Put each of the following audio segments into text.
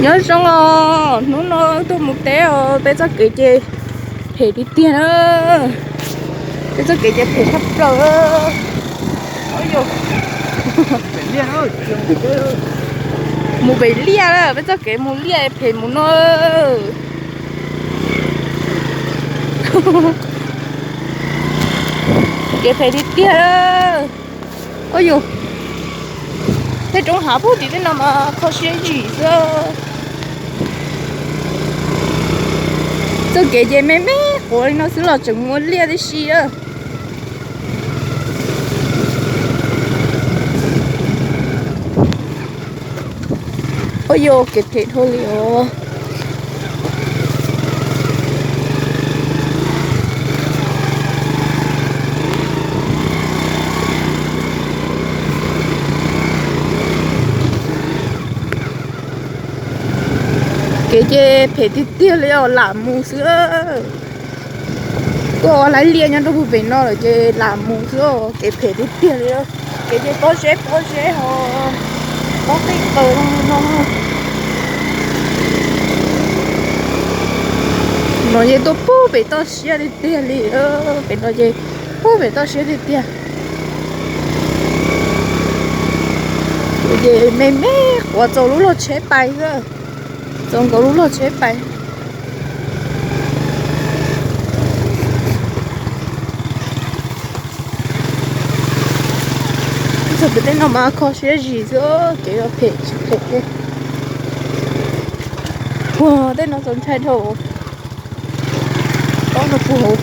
Nyob zoo os, hnub no tuaj mus teb os, peb txoj kev ces phem tiag tiag na. Peb txoj kev ces phem tshaj plaws. Mus pem liaj, peb txoj kev mus liaj phem mus no. Kev phem tiag tiag. Ua yus, tej roob hav puag tim tej no mas kho siab zim xwb. Txoj kev ces me me quav li no xwb los tseem mus ua liaj tib si. Ua yus, kev phem dhau li os. Kev ces phem tiag tiag li os, lam mus xwb. Tuaj ua laiv liaj nyob rau puag pem no lawm ces lam mus xwb, kev phem tiag tiag li. Kev ces pob zeb pob zeb ho pob qij qaws no. No ces tuaj puag pem toj siab tiag tiag li, pem no ces puag pem toj siab tiag tiag. Ces me me quav txaus lub log tsheb pais xwb, txaus nkaus lub log tsheb pais. Txog pem tej no mas kho siab zim xwb, kev phem tsis phem li. Ua tej no txaus ntshai dhau. Ob no puag hauv.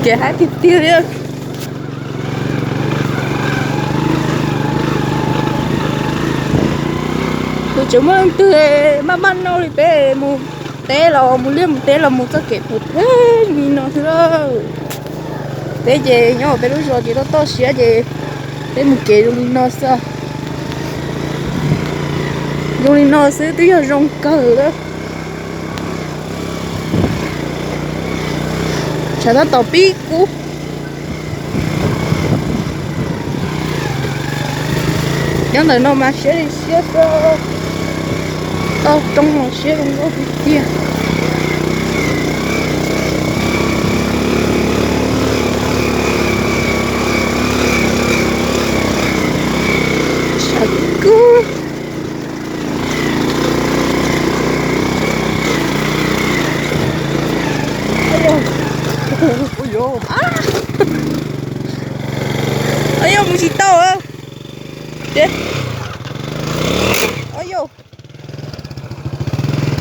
Kev haib tiag tiag li. Kuv tseem muaj leej twg maj maj noj li peb mus teb los mus liaj mus teb los mus txoj kev phem phem li no xwb lauj. Peb ces nyob peb lub zos ces toj toj siab ces peb mus kev zoo li no xwb. Zoo li no xwb twb yog zoo kawg. Tshav tab tom pib kub. Nyob ntawm no mas siab li siab xwb. Toj roob no siab zoo nkauj tiag tiag. Tshav kub. Yog mus tsis tau. Yog,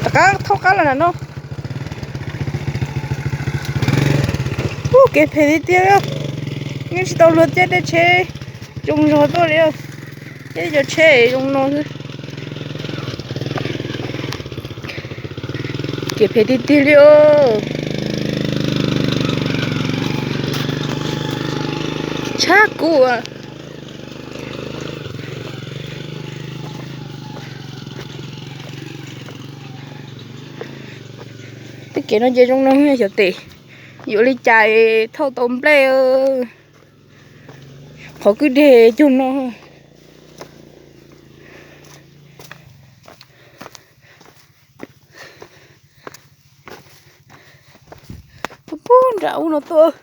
rov qab thaub qab los nram no. Ub, kev phem tiag tiag. Yeej tsis tau luag caij tej tsheb zoo zog tuaj li. Caij cov tsheb zoo no xwb. Kev phem tiag tiag li os. Tshab kub. Tej kev no ces zoo no xyov tes yuav li cas thauj tau nplej. Qhov kwj deg cug no. Puag puag nram ub no tuaj.